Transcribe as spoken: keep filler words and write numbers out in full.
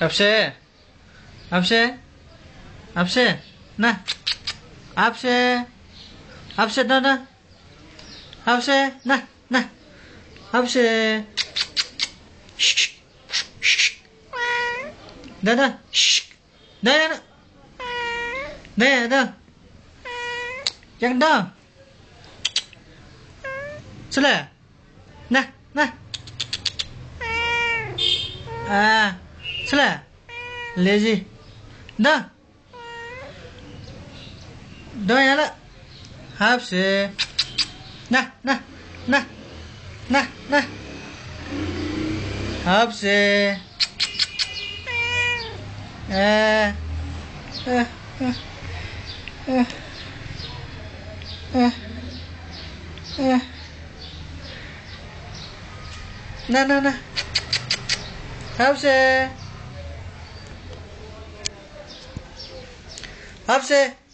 आफसे, आफसे, आफसे, ना। आफसे, आफसे, ना, ना। आफसे, ना, ना। आफसे। दा, दा। दा, दा, दा। दा, दा। एकदम। चले। ना, ना। आ, छु ला? Lazy। द। द याला। आफसे। ना, ना, ना, ना, ना। आफसे। ए, ए, ए, ए, ए, ए। ना, ना, ना। आफसे। आफसे।